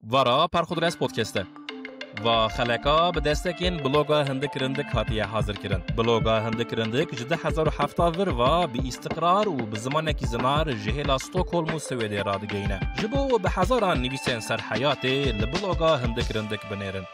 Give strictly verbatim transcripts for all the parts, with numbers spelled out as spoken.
Vara Perxudres Podcast e. Va xeleka bi destekên bloga Hindik Rindik hatiye hazirkirin. Bloga Hindik Rindik ji du hezar û heft vir va bi îstiqrar û bi zimanekî zinar ji hêla Stockholm û Swêdê radigeyîne. Ji bo bi hezaran nivîsên ser heyatê li bloga Hindik Rindik binêrin.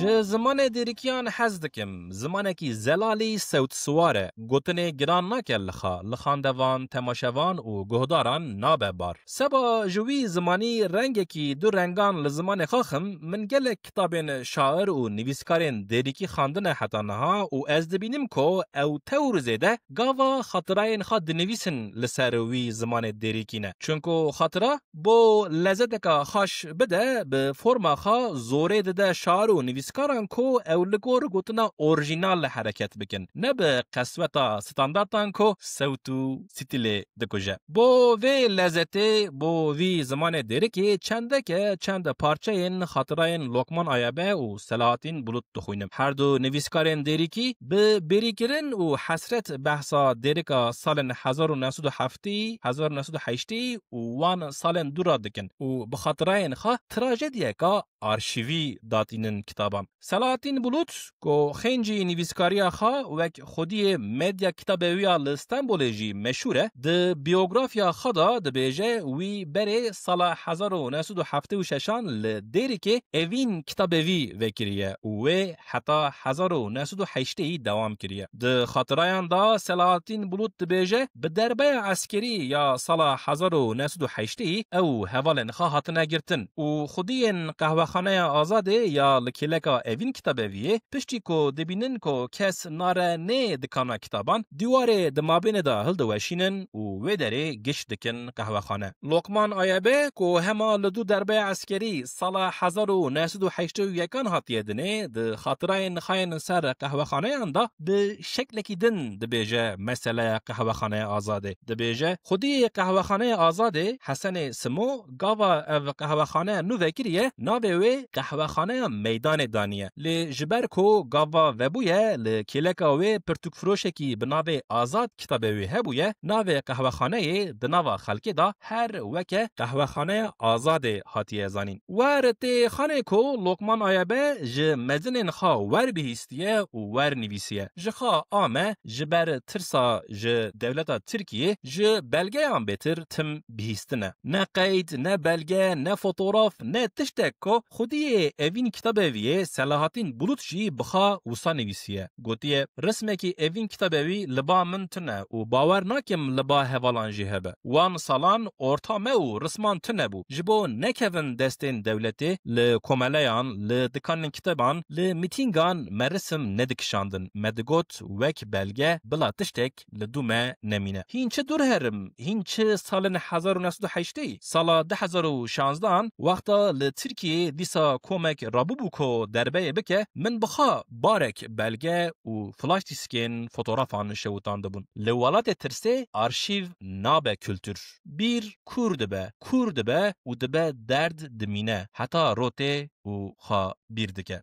Ji zimanê Dêrikiyan hez dikim. Zimanekî zelalî sewt siwar e. Gotinê giran nake li xwe, li xandevan, temaşevan û guhdaran nabe bar. Seba ji wî zimanî rengekî du rengan li zimanê xwe xim, min gelek kitabên şair û nivîskarên Dêrikî xandine heta niha û ez dibînim ku ew tewr zêde gava xatirayên xwe dinivîsin li ser wî zimanê Dêrikî ne. Çunku xatira bo lezeteka xaş bide, bi forma xwe zorê dide şair û nivîskaran ku ew li gor gotina orjînal li hereket bikin, ne bi qesweta standartan ku sewt û stîlê dikuje. Bo vê lezetê, bo vî zimanê Dêrikê çendeke çend parçeyên xatirayên Lokman Ayabe û Selahattin Bulut dixwînim. Her du nivîskarên Dêrikî bi bêrîkirin û hesret behsa Dêrika salên hezar û neh sed û heftê, hezar û neh sed û heştê û wan salên dû re dikin û bi xatirayên xwe trajediyeka arşîvî datînin kitaban. Selahattin Bulut, ku xêncî nivîskariya xwe wek xwediyê medya kitabewî ya li Stenbolê jî meşhûr e, di biyografya xwe de dibêje, wî berê sala hezar û neh sed û heftê û şeşan li Dêrikê Evîn kitabewî vekiriye û wê heta hezar û neh sed û heştê dewam kiriye. Di xatirayan de Selahattin Bulut dibêje, bi derbeya eskerî ya sala hezar û neh sed û heştê ew hevalên xwe hatine girtin û xwediyên Qehwexaneya Azadê ya li kêleka Evîn kitabeviyê, piştî ku dibînin ku kes nare nê dikana kitaban, dîwarê di mabênê de hildiweşînin û wê derê giş dikin qehwexane. Lokman Ayabe, ku hema li dû derbeya eskerî sala hezar û neh sed û heştê û yekan hatiye dinê, di xatirayên xwe yên ser qehwexaneyan de bi şeklekî din dibêje meseleya Qehwexaneya Azadê. Dibêje, xwediyê Qehwexaneya Azadê Hesenê Simo, gava ev qehwexane nû vekiriye, navê wê Qehwexaneya Meydanê daniye. Lê ji ber ku gava vebûye, li kêleka wê pirtûkfiroşekî bi navê Azad Kitabewî hebûye, navê qehwexaneyê di nava xelkê de her weke Qehwexaneya Azadê hatiye zanîn. Wer tê xanê ku Lokman Ayabe ji mezinên xwe wer bihîstiye û wer nivîsiye. Ji xwe a me ji ber tirsa ji dewleta Tirkiyê ji belgeyan bêtir tim bihîstine. Ne qeyd, ne belge, ne fotograf, ne tiştek ku xwediyê Evîn Kitabeviyê Selahattin Bulut jî bi xwe wisa nivîsiye. Gotiye, rismekî Evîn Kitabevî li ba min tune û bawer nakim li ba hevalan jî hebe. Wan salan orta me û risman tune bû. Ji bo nekevin destên dewletê, li komeleyan, li dikanên kiteban, li mîtîngan me risim nedikişandin. Me digot, wek belge, bila tiştek li dû me nemîne. Hîn çi dûr herim, hîn çi salên hezar û neh sed û heştê, sala du hezar û şanzdehan, wexta li Tirkiyê dîsa komek rabûbû ku derbeyê bike, min bi xwe barek belge û flaş dîskên fotografan şewitandibûn. Li welatê tirsê arşîv nabe kultur. Bîr kûr dibe, kûr dibe û dibe derd dimîne. Heta rotê û xwe bîr dike.